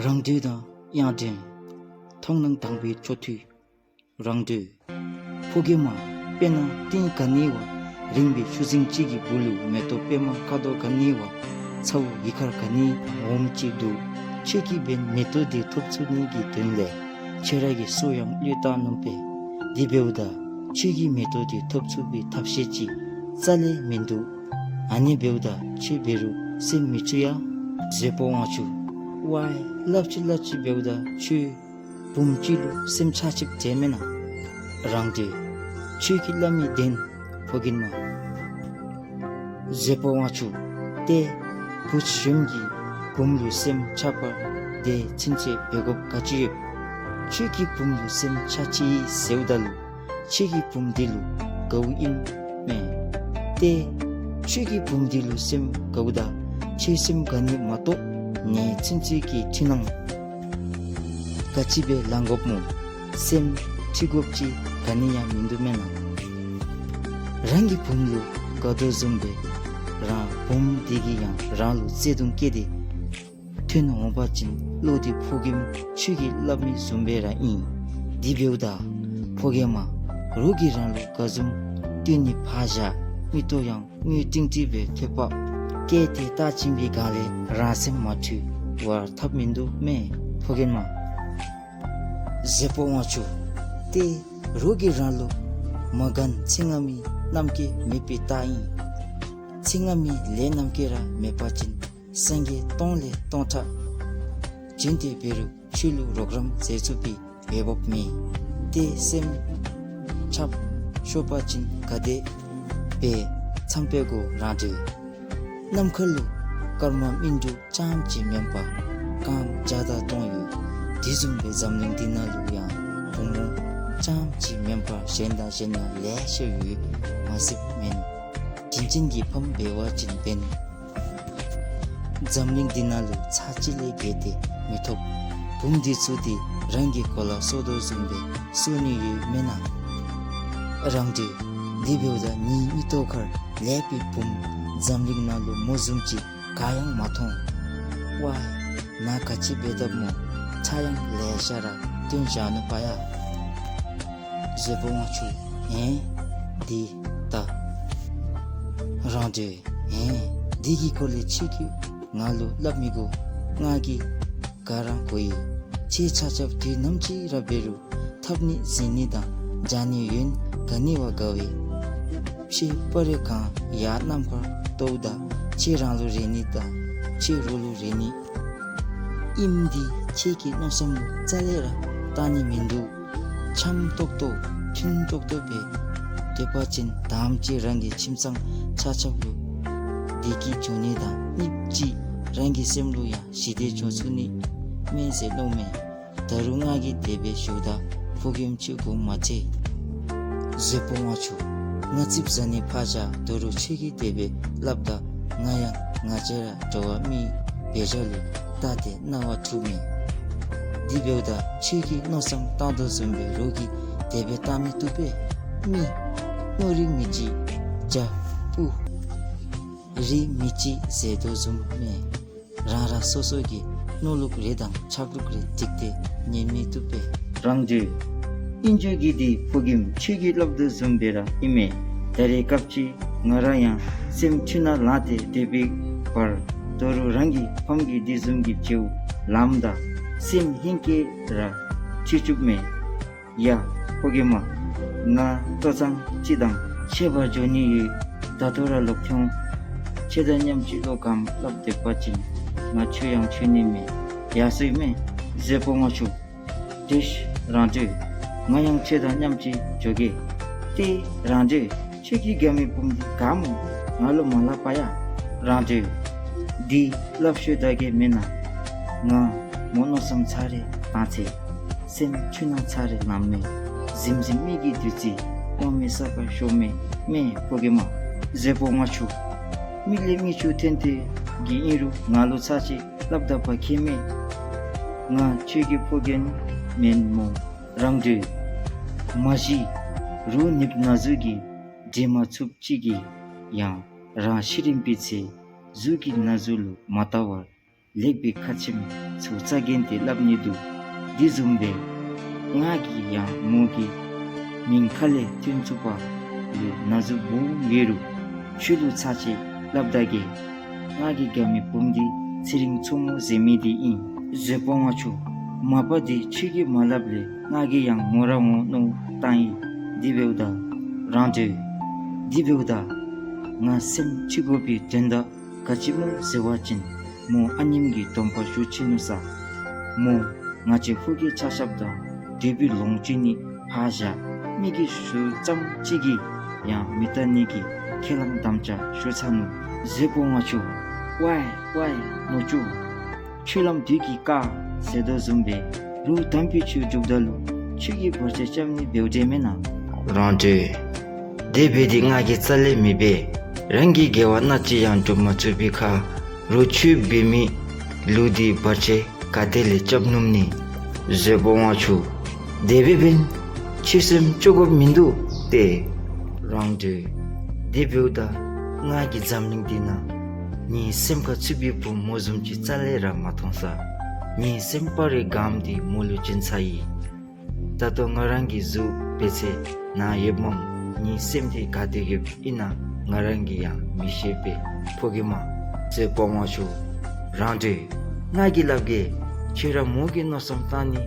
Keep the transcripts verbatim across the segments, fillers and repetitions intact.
རང་གྲོལ་དང་དབྱངས་སྒྲོན། མཐོང་སྣང་དང་པའི་འཕྲོ་མཐུད། རང་གྲོལ། ཕོ་རྒནམ། དཔེར་ན་ཏིང་ག་ནི་བ་རིང་བའི་ཆུ་རྫིང་ཅིག་གི་སྦུག་ལུ་མེ་ཏོག་པདྨ་ཁ་དོག་ག་ནི་བ་ཚཝ་ཡི་ཁར་ག་ནི་འོངམ་ཅིག་འདུག། ཁྱོད་ཀྱིས་འབདན་མེ་ཏོག་དེ་ཐོབ་ཚུགས་ནི་གི་དོན་ལས་ཁྱོད་ར་གི་སྲོག་ཡང་བློས་བཏང་ནུག་པས། དེ་འབདཝ་ད་ཁྱོད་ཀྱིས་མེ་ཏོག་དེ་ཐོབ་ཚུགས་པའི་ཐབས་ཤེས་ཅིག་རྩ་ལས་མིན་འདུག། ཨ་ནི་འབདཝ་ད་ཁྱོད་འབད་རུང་སེམས་མི་འཁྲུགས་ཡ། བཟོད་པོ་དབང་ཕྱུག། ཝའི་སླབ་ཅི་སླབ་ཅི་འབདཝ་ད་ཁྱོད་བུམོ་ཅིག་ལུ་སེམས་ཆགས་ཅིག་དེ་མེན་ན། རང་གྲོལ། ཁྱོད་ཀྱིས་སླབ་མི་བདེན་ཕོ་རྒནམ། བཟོད་པོ་དབང་ཕྱུག། ཏེ་བུ་གཞོནམ་གྱིས་བུམོ་ལུ་སེམས་ཆགས་པ་དེ་ཚུན་ཚོད་འབད་དགོཔ་ག་ཅི་ཡོད། ཁྱོད་ཀྱིས་བུམོ་ལུ་སེམས་ཆགས་ཅི་ཡི་ཟེརཝ་ད་ལུ་ཁྱོད་ཀྱིས་བུམོ་དེ་ལུ་དགའཝ་ཨིན་མས། ཏེ་ཁྱོད་ཀྱིས་བུམོ་དེ་ལུ་སེམས་དགའཝ་ད་ཁྱོད་སེམས་དགའ་ནི་མ་གཏོགས་ནེ་ཚུན་ཚོད་ཀྱི་འཁྲུལ་སྣང་ག་ཅི་སྦེ་ལང་དགོཔ་སྨོ། སེམས་འཁྲུལ་དགོཔ་ཅིག་ག་ནི་ཡང་མིན་འདུག་མེན་ན། རང་གི་བུམོ་ལུ་དགའ་དོ་བཟུམ་སྦེ་རང་བུམོ་དེ་གིས་ཡང་རང་ལུ་བརྩེ་གདུང་བསྐྱེད་དེ་ཐོན་འོང་པ་ཅིན་བློ་དེ་ཕོ་རྒནམ་ཁྱོད་ཀྱིས་སླབ་མི་བཟུམ་སྦེ་ར་ཨིན། དེ་འབདཝ་ད་ཕོ་རྒནམ། རོགས་ཀྱིས་རང་ལུ་དགའ་བཟུམ་སྟོན་ནི་ཕར་བཞག་མིག་ཏོ་ཡང་དངུལ་ཏིང་ཏི་སྦེ་ཐོབ་པ་སྐད་དེ་བལྟ་བྱིན་པའི་སྒང་ལས་རང་སེམས་མ་འཁྲུལ་བར་ཐབས་མིན་འདུག་མས་ཕོ་རྒནམ། བཟོད་པོ་དབང་ཕྱུག། ཏེ་རོགས་ཀྱིས་རང་ལུ་མ་དགའ་ན་ཚེ་སྔ་མའི་རྣམ་རྒྱལ་མེད་པའི་རྟགས་ཨིན། ཚེ་སྔ་མའི་ལས་རྣམ་རྒྱལ་ར་མེད་པ་ཅིན་སངས་རྒྱས་སྟོང་ལས་སྟོང་ཕྲག་བྱོན་ཏེ་འབད་རུང་ཁྱོད་ལུ་རོགས་རམ་མཛད་ཚུགས་པའི་འོས་འབབ་མེད། ཏེ་སེམས་ཆགས་ཤོར་པ་ཅིན་ག་དེ་སྦེ་འཚམས་པའི་གོ། རང་གྲོལ། ནམ་མཁའ་ལུ་སྐར་མ་སྨིན་དྲུག་རྐྱངམ་ཅིག་མེན་པར་སྐརམ་བརྒྱ་དང་སྟོང་ཡོད། དེ་བཟུམ་སྦེ་འཛམ་གླིང་འདི་ནང་ལུ་ཡང་བུམོ་རྐྱངམ་ཅིག་མེན་པར་གཞན་དང་གཞན་ཡང་ལེ་ཤ་ཡོད། མ་གཟིགསཔ་མེན། དྲིན་ཅན་གྱི་ཕམ་འབད་བ་ཅིན་འབདན་འཛམ་གླིང་འདི་ནང་ལུ་ཚར་གཅིག་ལས་བརྒལ་ཏེ་མི་ཐོབ། བུམོ་འདི་ཚུ་ཏེ་རང་གི་གོ་ལ་སོར་དོ་བཟུམ་སྦེ་སོར་ནི་ཡོད་མེན་ན། རང་གྲོལ། དེ་འབདཝ་ད་ངེའི་མིག་ཏོ་ཁར་ལེགས་པའི་བུམོ་འཛམ་གླིང་ནང་ལུ་མོ་བཟུམ་ཅིག་ག་ཡང་མ་མཐོང་། ཝའི་ནཱ་ག་ཅི་འབད་དོ་སྨོ། ཁྲ་ཡང་ལེ་ཤ་ར་སྟོན་བཞག་ནུག་པ་ཡ། བཟོད་པོ་དབང་ཕྱུག། ཨེ་འདི་ད། རང་གྲོལ། ཨེ་འདི་གི་སྐོར་ལས་ཁྱོད་ཀྱིས་ང་ལུ་སླབ་མི་དགོ། ང་གིས་ག་ར་གོ་ཡི། ཁྱོད་ཆ་ཁྱབ་དུས་ནམ་ཅིག་ར་འབད་རུང་འཐབ་ནི་འཛིང་ནི་དང་བྱ་ནི་ཡོན་ག་ནི་བ་དགའ་བས། ཁྱོད་སྤ་རོ་གང་ཡར་ནམ་མཁར་གཏོགས་ད་ཁྱོད་རང་ལུ་རེ་ནི་དང་ཁྱོད་རོགས་ལུ་རེ་ནི་ཨིནམ་འདི་ཁྱོད་ཀྱི་མནོ་བསམ་ལུ་རྩ་ལས་ར་བཏང་ནི་མིན་འདུག། འཆམ་ཏོག་ཏོ་མཐུན་ཏོག་ཏོ་སྦེ་སྡོད་པ་ཅིན་དང་པ་ཅིག་རང་གི་ཁྱིམ་ཚང་ཆ་ཁྱབ་ལུ་བདེ་སྐྱིད་འབྱུང་ནི་དང་གཉིས་པ་ཅིག་རང་གི་སེམས་ལུ་ཡང་ཞི་བདེ་འབྱུང་ཚུགས་ནི་མས་ཟེར་མནོཝ་མས། ད་རུང་ང་གིས་དེ་སྦེ་ཞུཝ་ད་ཕོ་རྒནམ་ཁྱོད་དགོངསམ་མ་ཁྲེལ། བཟོད་པོ་དབང་ཕྱུག། ང་ཙིགཔ་ཟ་ནི་ཕར་བཞག། ད་རུང་ཁྱོད་ཀྱིས་དེ་སྦེ་སླབ་ད་ང་ཡང་ང་བཅས་ར་འགྲོ་བ་མིའི་འབད་བཞག་ལུ་བལྟ་སྟེ་རྣ་བ་འཁྲུགས་མས། དེ་འབདཝ་ད་ཁྱོད་ཀྱིས་མནོ་བསམ་བཏང་དོ་བཟུམ་སྦེ་རོགས་ཀྱིས་དེ་སྦེ་བཏང་མི་བཏུབ་པས། མི་རྣོ་རིགས་མི་ཅིག་བྱ་སྤུ་རིས་མི་གཅིག་ཟེར་དོ་བཟུམ་མས། རང་རང་སོ་སོ་གི་མནོ་ལུགས་རེ་དང་ཆགས་ལུགས་རེ་སྒྲིག་སྟེ་ཉན་མི་བཏུབ་པས། རང་གྲོལ། ཨིན་ཅི་གི་འདི་ཕོ་རྒནམ་ཁྱོད་ཀྱིས་སླབ་དོ་བཟུམ་སྦེ་ར་ཨིན་མས། ད་རེས་སྐབས་ཅིག་ང་ར་ཡང་སེམས་འཁྲུལ་སྣང་ལངས་ཏེ་སྡོད་པའི་བར་ད་རུང་རང་གི་ཕམ་གྱིས་འདི་བཟུམ་གྱི་བྱེཝ་ལངམ་ད་སེམས་ཧིང་སྐལ་ར་འཁྲུལ་བཅུག་མས། ཡ་ཕོ་རྒནམ། ང་ལྟོ་ཚང་ཅིག་དང་ཕྱད་པར་འགྱོ་ནི་ཡོད། ད་ལྟོ་ར་ལོག་འོང་། ཁྱོད་དང་མཉམ་ཅིག་ལོག་གམ་སླབ་སྡོད་པ་ཅིན་ང་འགྱོ་ཡང་འགྱོ་ནི་མེད། ཡ་སོ་ཡི་མས། བཟོད་པོ་དབང་ཕྱུག། དེ་ཤི་རང་གྲོལ། ང་ཡང་ཁྱོད་དང་མཉམ་ཅིག་འགྱོ་གེ། ཏེ་རང་གྲོལ། ཁྱོད་ཀྱིས་དགའ་མི་བུམོ་འདི་ག་སྨོ། ང་ལུ་མ་སླབ་པ་ཡ། རང་གྲོལ། འདི་སླབ་ཤོད་ད་གེ་མེན་ན། ང་མོ་མནོ་བསམ་ཚར་རེ་བཏང་ཚེ། སེམས་འཁྲུལ་སྣང་ཚར་རེ་ལངམ་མས། གཟིམ་གཟིམ་མིག་གི་བདུད་རྩི་དབང་མེད་ས་ཁར་ཤོར་མས། མས་ཕོ་རྒནམ། བཟོད་པོ་དབང་ཕྱུག། མིག་ལས་མིག་ཆུ་ཐོན་ཏེ་གི་ཨིན་རུང་ང་ལུ་ཚར་ཅིག་སླབ་ད་པ་ཁྱད་མེད། ང་ཁྱོད་ཀྱི་ཕོ་རྒནམ་མེན་སྨོ། རང་གྲོལ། མ་གཞི་རོགས་ནདཔ་ན་ཟུག་གིས་འདྲེན་མ་ཚུགསཔ་ཅིག་གིས་ཡང་རང་ཤི་རནམ་འབད་ཚེ་གཟུགས་ཀྱི་ན་ཟུག་ལུ་མ་བལྟ་བར་ ལེགས་པའི་ཁ་ཆེམས་ཚུ་རྩ་འགེངས་ཏེ་སླབ་ནི་འདུག། དེ་བཟུམ་སྦེ་ང་གིས་ཡང་མོ་གི་མིང་ཁ་ལས་བཏོན་ཚུགས་པ་ལུ་ན་ཟུག་སྦོམ་ཡོད་རུང་ཁྱོད་ལུ་ཚར་གཅིག་སླབ་ད་གེ། ང་གི་དགའ་མི་བུམོ་འདི་ཚེ་རིང་མཚོ་མོ་ཟེར་མི་འདི་ཨིན། བཟོད་པ་དབང་ཕྱུག། མ་པ་འདི་ཁྱོད་ཀྱིས་མ་སླབ་ལས་ང་གིས་ཡང་མོ་ར་ངོ་མནོ་བཏང་ཡི། དེ་འབདཝ་ད་རང་གྲོལ། དེ་འབདཝ་ད་ང་སེམས་ཁྲིད་དགོ་པའི་དོན་དག་ག་ཅི་སྨོ་ཟེར་བ་ཅིན་མོ་ཨ་ནེམ་གྱི་སྡོམ་པ་ཞུ་ཆི་ནུག་ས། མོ་ང་བཅས་ཕོ་སྐྱེས་ཆ་ཁྱབ་དང་འདོད་པའི་ལོངས་སྤྱོད་ནི་ཕར་བཞག། མི་གིས་ཞུཝ་ཙམ་ཅིག་གིས་ཡང་མི་བལྟ་ནི་གི་ཁས་བླངས་དམ་བཅའ་ཞུ་ཚར་ནུག། བཟོད་པ་དབང་ཕྱུག། ཝའི་ཝའི་ནུ་གཅུང་། ཆོས་ལམ་བདུད་ཀྱིས་བཀག་ཟེར་དོ་བཟུམ་སྦེ་རོགས་དམ་པའི་ཆོས་སྒྲུབ་ད་ལུ་ཁྱོད་ཀྱིས་བར་ཆད་རྐྱབ་ནི་འབདཝ་འདྲས་མེན་ན། རང་གྲོལ། དེ་སྦེ་འདི་ང་གིས་རྩ་ལས་མི་འབད། རང་གི་དགེ་བ་སྣ་གཅིག་ཡང་སྒྲུབ་མ་ཚུགས་པའི་ཁར་རོགས་ཆོས་འབད་མི་ལུ་འདི་བར་ཆད་ག་དེ་ལས་རྐྱབ་ནུག་ནི། བཟོད་པ་དབང་ཕྱུག། དེ་སྦེ་འབདན་ཁྱོད་སེམས་སྐྱོ་དགོཔ་མིན་འདུག་སྟེ། རང་གྲོལ། དེ་འབདཝ་ད་ང་གིས་འཛམ་གླིང་འདི་ནང་ངེའི་སེམས་ཁར་ཚུད་པའི་བུམོ་མོ་བཟུམ་ཅིག་རྩ་ལས་ར་མ་མཐོང་ས། ངེའི་སེམས་པ་རའི་སྒམ་འདི་མོ་ལུ་བྱིན་ཚར་ཡི། ད་ལྟོ་ང་རང་གི་གཟུགས་འབད་ཚེ་ནཱ་ཡོདཔ་མས། ངེའི་སེམས་འདི་ག་ཏེ་ཡོདཔ་ཨིན་ན་ང་རང་གིས་ཡང་མི་ཤེས་པས་ཕོ་རྒནམ། བཟོད་པ་དབང་ཕྱུག། རང་གྲོལ། ང་གིས་སླབ་གེ། ཁྱོད་ར་མོ་གི་མནོ་བསམ་བཏང་ནི་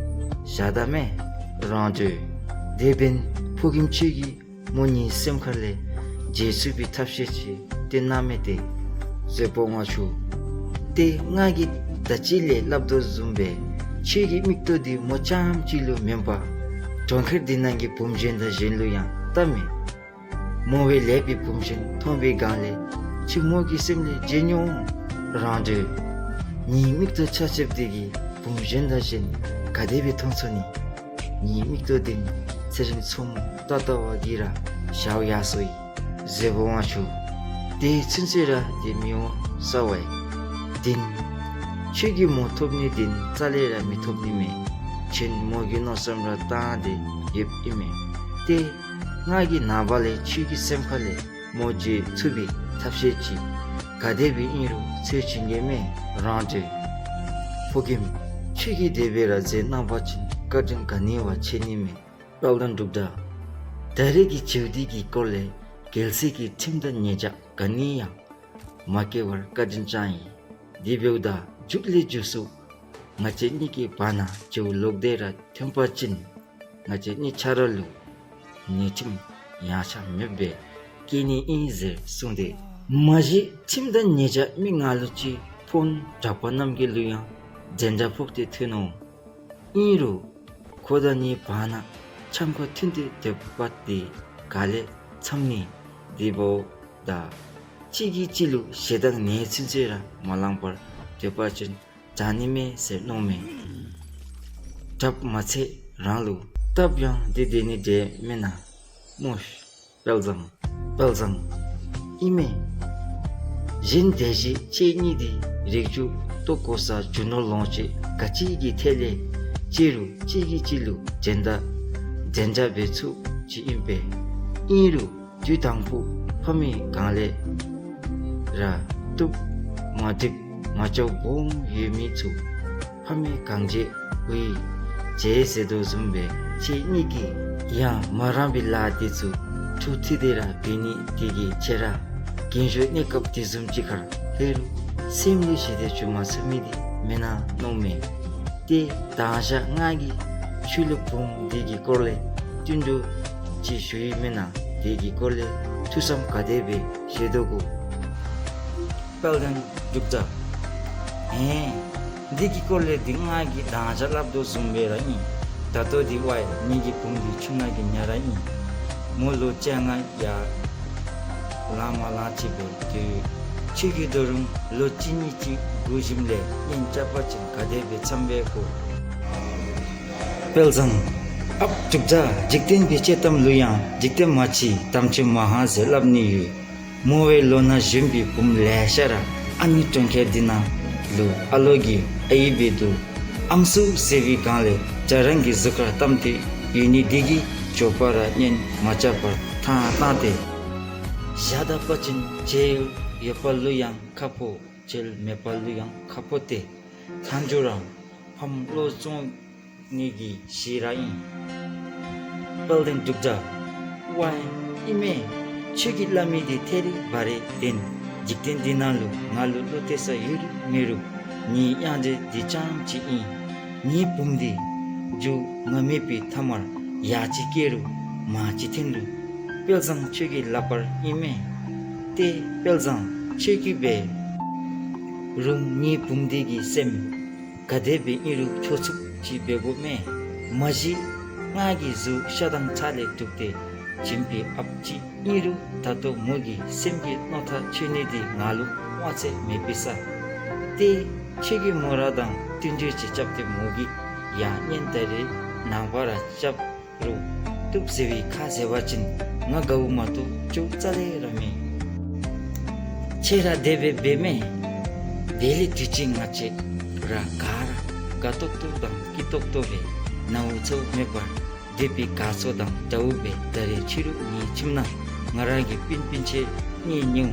བཞག་ད་མས། རང་གྲོལ། དེ་འབདན་ཕོ་རྒནམ་ཁྱོད་ཀྱིས་མོ་ངེའི་སེམས་ཁ་ལས་བརྗེད་ཚུགས་པའི་ཐབས་ཤེས་ཅིག་སྟོན་གནང་མས་ཏེ། བཟོད་པ་དབང་ཕྱུག། ཏེ་ང་གིས་ད་ཅི་ལས་སླབ་དོ་བཟུམ་སྦེ་ཁྱོད་ཀྱི་མིག་ཏོ་འདི་མོ་རྐྱངམ་གཅིག་ལུ་མེན་པར་གྲོང་ཁྱེར་འདི་ནང་གི་བུམོ་གཞན་དང་གཞན་ལུ་ཡང་བལྟ་མས། མོ་བས་ལེགས་པའི་བུམོ་གཞན་མཐོང་བའི་སྒང་ལས་ཁྱོད་མོ་གི་སེམས་ལས་བརྗེད་འོང་། རང་གྲོལ། ངེའི་མིག་ཏོ་ཆ་ཁྱབ་འདི་གིས་བུམོ་གཞན་དང་གཞན་ག་དེ་སྦེ་མཐོང་ཚུགས་ནི། ངེའི་མིག་ཏོ་འདི་ཚེ་རིང་མཚོ་མོ་ཏག་ཏག་བ་གིས་ར་ཞརཝ་ཡར་སོ་ཡི། བཟོད་པ་དབང་ཕྱུག། དེ་ཚུན་ཚོད་ར་དེ་མི་འོང་ས་བས། དེ་ནི་ཁྱོད་ཀྱིས་མོ་ཐོབ་ནི་དེ་རྩ་ལས་ར་མི་ཐོབ་ནི་མས། ཁྱོད་མོ་གི་མནོ་བསམ་ར་བཏང་སྟེ་ཡོདཔ་ཨིན་མས། ཏེ་ང་གིས་ནངས་པ་ལས་ཁྱོད་ཀྱི་སེམས་ཁ་ལས་མོ་བརྗེད་ཚུགས་པའི་ཐབས་ཤེས་ཅིག་ག་དེ་སྦེ་ཨིན་རུང་འཚོལ་བྱིན་གེ་མས། རང་གྲོལ། ཕོ་རྒནམ། ཁྱོད་ཀྱིས་དེ་སྦེ་ར་མཛད་གནང་བ་ཅིན་བཀའ་དྲིན་ག་ནི་བ་ཆེ་ནི་མས། དཔལ་ལྡན་འབྲུག་སྒྲ། ད་རེས་ཀྱི་བྱེལཝ་འདི་གི་སྐོར་ལས་རྒྱལ་སྲས་ཀྱི་ཁྲིམས་དང་ཉེས་བྱ་ག་ནི་ཡང་མ་བཀལ་བར་བཀའ་དྲིན་བསྐྱངས་ཡི། དེ་འབདཝ་ད་མཇུག་ལས་མཇུག་སུ་ང་བཅས་གཉིས་ཀྱི་བར་ན་བྱེལཝ་ལོག་སྟེ་ར་ཐོན་པ་ཅིན་ང་བཅས་གཉིས་ཆ་ར་ལུ་ཉེས་ཁྲིམས་ཡང་ཆ་མེདཔ་སྦེ་བཀལ་ནི་ཨིན་ཟེར་གསུངས་ཏེ། མ་གཞི་ཁྲིམས་དང་ཉེས་བྱ་མི་ང་ལུ་ཅིག་ཕོ་གྲྭ་པ་རྣམས་ཀྱི་ལུ་ཡང་འདྲན་འདྲ་ཕོག་སྟེ་ཐོན་འོང་། ཨིན་རུང་ཁོ་དང་ངེའི་བར་ན་འཆམ་ཁ་མཐུན་ཏེ་སྡོད་པ་འདི་ག་ལས་འཚམས་ནི། དེ་འབདཝ་ད་གཅིག་གིས་གཅིག་ལུ་ཞེ་སྡང་ནི་ཚུན་ཚོད་ར་མ་ལངས་པར་སྡོད་པ་ཅིན་དྲག་ནི་མས་ཟེར་མནོཝ་མས། དྲགཔ་མ་ཚད་རང་ལུ་སྟབས་ཡང་འདི་བདེ་ནི་འདྲས་མེན་ན་སྨོ། དཔལ་བཟང་། དཔལ་བཟང་། ཨིན་མས། གཞན་དེ་བཞིན་ཁྱེད་གཉིས་འདི་རིགས་རྒྱུད་ལྟོ་གོས་རྒྱུ་ནོར་ལོངས་སྤྱོད་ག་ཅི་གི་ཐད་ལས་སྤྱིར་རུང་གཅིག་གིས་གཅིག་ལུ་འགྲན་ཟླ་འགྲན་ཟླ་འབད་ཚུགསཔ་ཅིག་ཨིན་པས། ཨིན་རུང་དུས་དང་པོ་ཕ་མའི་གང་ལས་ར་བཏུབ་མ་བཏུབ་མ་ཅོག་སྦོམ་ཡོད་མི་ཚུ་ཕ་མའི་གང་བྱེད་བུ་ཡིས་བྱེད་ཟེར་དོ་བཟུམ་སྦེ་ཁྱེད་གཉིས་ཀྱིས་ཡང་མ་རངས་པའི་ལཱ་འདི་ཚུ་འཁྲུག་ཐིག་སྟེ་ར་འབད་ནི་དེ་གིས་ཁྱེད་ར་རྒན་གཞོན་གནས་སྐབས་དེ་བཟུམ་ཅིག་ཁར་ལྷོད་རུང་སེམས་ལས་ཞི་བདེ་བྱུང་མ་ཚུགས་མི་འདི་མེན་ན་མནོཝ་མས། ཏེ་ད་ཞག་ང་གིས་ཁྱོད་ལུ་བུམོ་འདི་གི་སྐོར་ལས་བསྟུན་གྲོས་ཅིག་ཞུ་ཡི་མེན་ན། དེ་གི་སྐོར་ལས་ཐུགས་བསམ་ག་དེ་སྦེ་བཞེས་དོ་གོ། དཔལ་ལྡན་འབྲུག་སྒྲ། ཨེ། འདི་གི་སྐོར་ལས་འདི་ང་གིས་ད་ཞག་སླབ་དོ་བཟུམ་སྦེ་ར་ཨིན། ད་ལྟོ་འདི་ཝའི་ངེ་གི་བུམོ་འདི་ཆུ་ནང་གི་ཉ་ར་ཨིན། མོ་ལོ་བཅོ་ལྔ་ཡར་ལང་མ་ལང་ཅིག་འབད་དེ་ཁྱོད་ཀྱིས་ད་རུང་ལོ་གཅིག་གཉིས་ཅིག་སྒུག་ཞིནམ་ལས་གཉེན་རྐྱབ་པ་ཅིན་ག་དེ་སྦེ་འཚམས་པས་གོ། དཔལ་བཟང་། ཨཔ་འབྲུག་སྒྲ། འཇིག་རྟེན་པའི་བྱེད་དམ་ལུ་ཡང་འཇིག་རྟེན་མ་མཆིས་དམ་ཆོས་མ་ཧ་ཟེར་སླབ་ནི་ཡོད། མོ་བས་ལོ་ན་གཞོན་པའི་བུམོ་ལེ་ཤ་ར་ཨ་ནི་གྲོང་ཁྱེར་འདི་ནང་ལུ་ཨ་ལོ་གིས་ཨའི་འབད་དོ་ཨམ་སྲུ་ཟེར་བའི་སྒང་ལས་ཇ་རང་གི་གཟུགས་ཁར་བཏབ་སྟེ་ཡོད་ནི་འདི་གིས་མགྱོགས་པ་ར་གཉེན་མ་རྐྱབ་པར་ཐང་བཏང་སྟེ་བཞག་ད་པ་ཅིན་བྱེལཝ་ཡོད་པ་ལུ་ཡང་ཁག་པོ་བྱེལཝ་མེད་པ་ལུ་ཡང་ཁག་པོ་སྟེ། མཐའ་མཇུག་ར་ཕམ་བློ་བཙོང་ནི་གི་གཞི་ར་ཨིན། དཔལ་ལྡན་འབྲུག་སྒྲ། ཝའི་ཨིན་མས། ཁྱོད་ཀྱིས་སླབ་མི་འདི་ཐད་རི་བ་རི་བདེན། འཇིག་རྟེན་འདི་ནང་ལུ་ང་ལུ་བློ་གཏད་ས་ཡོད་རུང་མེད་རུང་ངེའི་དབྱངས་ཅན་འདི་རྐྱངམ་ཅིག་ཨིན། ངེའི་བུམོ་འདི་རྒྱུ་ང་མེད་པའི་མཐའ་མར་ཡར་ཅིག་སྐྱེ་རུང་མར་ཅིག་འཐོན་རུང་དཔལ་བཟང་ཁྱོད་ཀྱི་ལག་པར་ཨིན་མས། ཏེ་དཔལ་བཟང་ཁྱོད་ཀྱིས་འབད་རུང་ངེའི་བུམོ་འདི་གི་སེམས་ག་དེ་སྦེ་ཨིན་རུང་ཆོག་ཚུགསཔ་ཅིག་འབད་དགོ་མས། མ་གཞི་ང་གིས་གཟུགས་ཤ་དང་ཁྲག་ལས་གྲུབ་སྟེ་བྱིན་པའི་ཨཔ་ཅིག་ཨིན་རུང་ད་ལྟོ་མོ་གི་སེམས་ཀྱི་མནོ་མཐའ་ཆོད་ནི་འདི་ང་ལུ་དབང་ཚད་མེད་པས་ས། ཏེ་ཁྱོད་ཀྱིས་མོ་ར་དང་བསྟུན་གྲོས་ཅིག་རྐྱབ་སྟེ་མོ་གིས་ཡང་སྙན་ད་རེས་ནངས་པ་ར་རྐྱབ་རུང་བཏུབ་ཟེར་བའི་ཁ་ཟེར་བ་ཅིན་ང་དགའཝ་མ་གཏོགས་སྐྱོཝ་རྩ་ལས་ར་མེད། ཁྱོད་ར་དེ་སྦེ་འབད་མས། དེ་ལས་དུས་ཅི་ང་བཅས་ར་ག་ར་དགའ་ཏོག་ཏོ་དང་སྐྱིད་ཏོག་ཏོ་སྦེ་ནཝ་འཚཝ་མེད་པར་སྡོད་པའི་དགའ་ཚོར་དང་འདྲཝ་སྦེ་ད་རེས་ཕྱི་རུ་ངེའི་ཁྱིམ་ནང་ང་ར་གི་སྤུན་སྤུན་ཆ་གཉེན་ཉེཝ་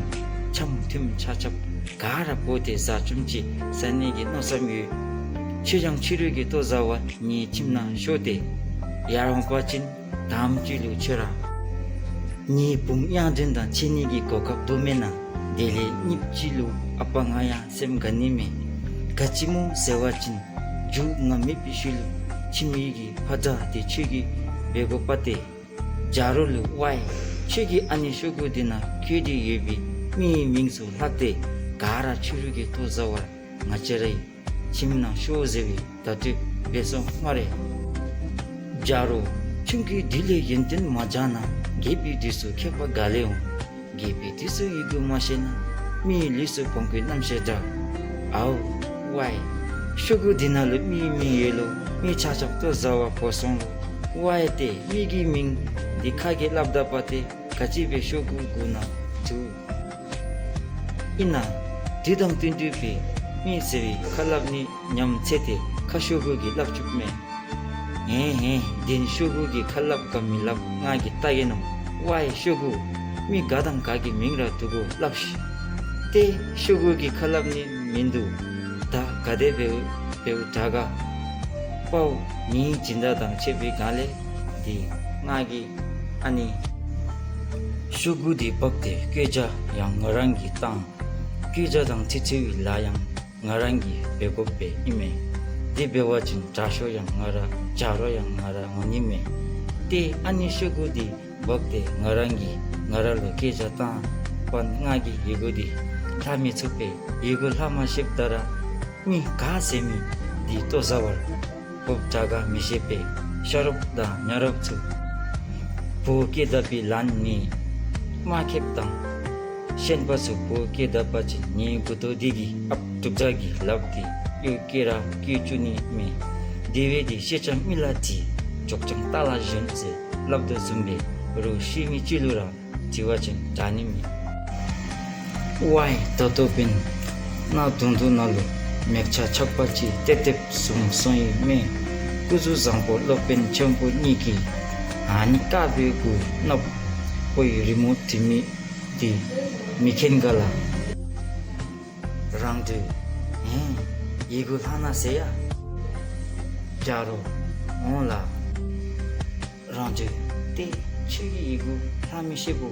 འཆམ་མཐུན་ཆ་ཁྱབ་ག་ར་འབོ་སྟེ་བཟའ་བཅའམ་ཅིག་བཟའ་ནི་གི་མནོ་བསམ་ཡོད། ཁྱོད་ཡང་ཕྱི་རུ་གི་ལྟོ་བཟའ་བར་ངེའི་ཁྱིམ་ནང་ཤོག་སྟེ་ཡར་འོང་པ་ཅིན་དང་པ་ཅིག་ལུ་ཁྱོད་ར་ངེའི་བུམོ་དབྱངས་ཅན་དང་ཕྱད་ནི་གི་གོ་སྐབས་བཏོག་མེན་ན། དེ་ལས་གཉིས་པ་ཅིག་ལུ་ཨ་པ་ང་ཡང་སེམས་དགའ་ནི་མས། ག་ཅི་སྨོ་ཟེར་བ་ཅིན་རྒྱུ་ང་མེད་པའི་ཤུལ་ལུ་ཁྱིམ་གྱི་ཕ་དགྲ་དེ་ཁྱོད་ཀྱིས་འབད་དགོ་པ་སྟེ། ཇ་རོ་ལུ་ཝའི་ཁྱོད་ཀྱི་ཨ་ནི་ཤོག་གུ་འདི་ནང་བཀོད་དེ་ཡོད་པའི་མིའི་མིང་ཚུ་ལྷག་སྟེ་ག་ར་ཕྱི་རུ་གི་ལྟོ་བཟའ་བར་ང་བཅས་རའི་ཁྱིམ་ནང་ཤོག་ཟེར་བའི་བརྡ་སྤྲོད་འབད་སོང་སྨ་རེ། ཇ་རོ་ཁྱོད་ཀྱིས་དུས་ལས་ཡོན་ཏན་མ་སྦྱངས་ན་རྒས་པའི་དུས་སུ་ཁྱད་པར་ག་ལས་འོང་། རྒས་པའི་དུས་སུ་ཡི་གུ་མ་ཤེས་ན་མིའི་ལུས་སུ་བོང་ཀུའི་རྣམ་ཤེས་འདྲ། ཨའོ་ཝའི་ཤོག་གུ་འདི་ནང་ལུ་མིའི་མིང་ཡོད་ལོ། མི་ཆ་ཁྱབ་ལྟོ་བཟའ་བར་འབོ་སོང་ལོ། ཝའི་ཏེ་མི་གི་མིང་འདི་ཁ་གིས་སླབ་ད་པ་ཏེ་ག་ཅི་སྦེ་ཤོག་གུ་གུ་ནང་འདུག། ཨིན་ན་དུས་དང་བསྟུན་ཏེ་སྦེ་མི་ཟེར་བའི་ཁ་སླབ་ནི་ཉམས་ཚད་དེ་ཁ་ཤོག་གུ་གིས་སླབ་བཅུག་མས། ཧེ་ཧེ་འདི་ནི་ཤོག་གུ་གིས་ཁ་སླབ་ག་མི་སླབ་ང་གིས་བལྟ་གེ་ནོ། ཝའི་ཤོག་གུ་མི་ག་དང་ག་གི་མིང་ར་འདུག་གོ་སླབ་ཤིག། ཏེ་ཤོག་གུ་གིས་ཁ་སླབ་ནི་མིན་འདུག། ད་ག་དེ་འབདཝ་འབདཝ་དྲག་ག། པའོ་ངེའི་སྦྱིན་བདག་དང་ཕྱད་པའི་སྒང་ལས་འདི་ང་གིས་ཨ་ནི་ཤོག་གུ་འདི་འབག་སྟེ་བཀོད་རྒྱ་ཡང་ང་རང་གིས་བཏང་། བཀོད་རྒྱ་དང་འཁྲིལ་འཁྲིལ་བའི་ལཱ་ཡང་ང་རང་གིས་འབད་དགོཔ་སྦེ་ཨིན་མས། དེ་འབད་བ་ཅིན་དྲག་ཤོས་ཡང་ང་ར་ཇ་རོ་ཡང་ང་ར་འོང་ནི་མས། ཏེ་ཨ་ནི་ཤོག་གུ་འདི་འབག་སྟེ་ང་རང་གིས་ང་ར་ལུ་བཀོད་རྒྱ་བཏང་པ་ང་གིས་ཡི་གུ་འདི་ལྷག་མི་ཚུགས་པས། ཡི་གུ་ལྷག་མ་ཤེསཔ་ད་ར་མི་ག་ཟེར་མི་འདི་ལྟོ་བཟའ་བར་འབོཝ་དྲག་ག་མི་ཤེས་པས། ཤ་རོགསཔ་དང་ཉ་རོགསཔ་ཚུ་བུ་སྐྱེས་ད་པའི་ལན་ནི་མ་ཁེབས་དང་ཤན་པ་ཚུ་བུ་སྐྱེས་ད་པ་ཅིན་ངེའི་མགུ་ཏོ་འདི་གིས་ཨཔ་འབྲུག་སྒྲ་གི་ལགཔ་འདི་གཡུག་བཀལ་ར་བཀལ་བཅུག་ནི་མས། དེ་བས་འདི་ཤེས་ཅང་མི་ལ་དྲིས། འཇོག་ཅང་རྟ་ལ་ཞོན་ཟེར་སླབ་དོ་བཟུམ་སྦེ་རོགས་ཤེས་མི་ཅིག་ལུ་ར་དྲི་བ་ཅིན་དྲག་ནི་མས། ཝའི་ད་ལྟོ་འབདན་གནག་དུང་དུང་ནང་ལུ་མེ་མཆོད་ཆག་པ་ཅིག་ཏེབ་ཏེབ་བཟུམ་སོང་ཡི་མས། སྐུ་གཟུགས་བཟང་པོ་སློབ་དཔོན་ཆེན་པོ་གཉིས་ཀྱིས་ཨ་ནི་དཀར་པོའི་གུ་གནག་པོའི་རི་མོ་བྲིས་མི་འདི་མི་མཁྱེན་ག་ལགས། རང་འདྲུད། ཨེ་ཡི་གུ་ལྷག་ན་ཟེར་ཡ། ཇ་རོ། འོང་ལགས། རང་འདྲུད། ཏེ་ཁྱོད་ཀྱིས་ཡི་གུ་ལྷག་མི་ཤེས་བོ།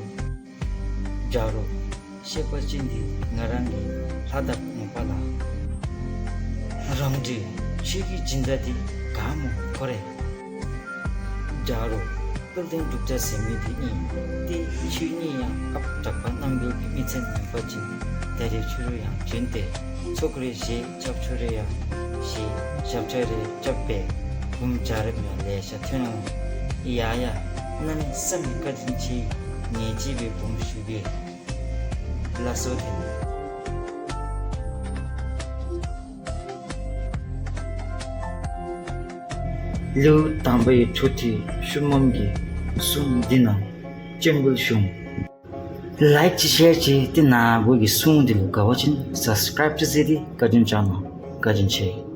ཇ་རོ། ཤེས་པ་ཅིན་འདི་ང་རང་གིས་ལྷག་ད་འོང་པ་ལགས། རང་འདྲུད། ཁྱོད་ཀྱི་སྦྱིན་བདག་འདི་ག་སྨོ་གོ་རེ། ཇ་རོ། དཔལ་ལྡན་འབྲུག་སྒྲ་ཟེར་མི་འདི་ཨིན། ཏེ་ཁྱོད་གཉིས་ཡང་ཨཔ་གྲགས་པ་རྣམ་རྒྱལ་གྱི་མི་ཚན་ཡིན་པ་ཅིན་ད་རེས་ཕྱི་རུ་ཡང་བྱོན་ཏེ་ཚོགས་རེ་བཞེས་ཆབ་མཆོད་རེ་ཡང་བཞེས་ཞབས་ཁྲ་རེ་རྐྱབ་སྦེ་འབུམ་ཇ་རིསམོ་ཡང་ལེ་ཤ་ཐོན་འོང་། ཡ་ཡ། གནམ་མེད་ས་མེད་བཀའ་དྲིན་ཆེ། ངེས་ཅིག་སྦེ་འབུམ་ཞུ་གེ། ལགས་སོ་ཐོན། ལེའུ་དང་པའི་འཕྲོ་མཐུད་ཤུལ་མམ་གྱི་སྲུང་འདི་ནང་སྤྱན་འབུལ་ཞུ། ལའིཀ་ཅིག་ཤེར་ཅིག་ཏེ་ནཱ་བུ་གི་སྲུང་འདི་ལུ་དགའ་བ་ཅིན་སབ་སི་ཀརའིབ་ཅིག་མཛད་དེ་བཀའ་དྲིན་བསྐྱང་གནང་། བཀའ་དྲིན་ཆེ།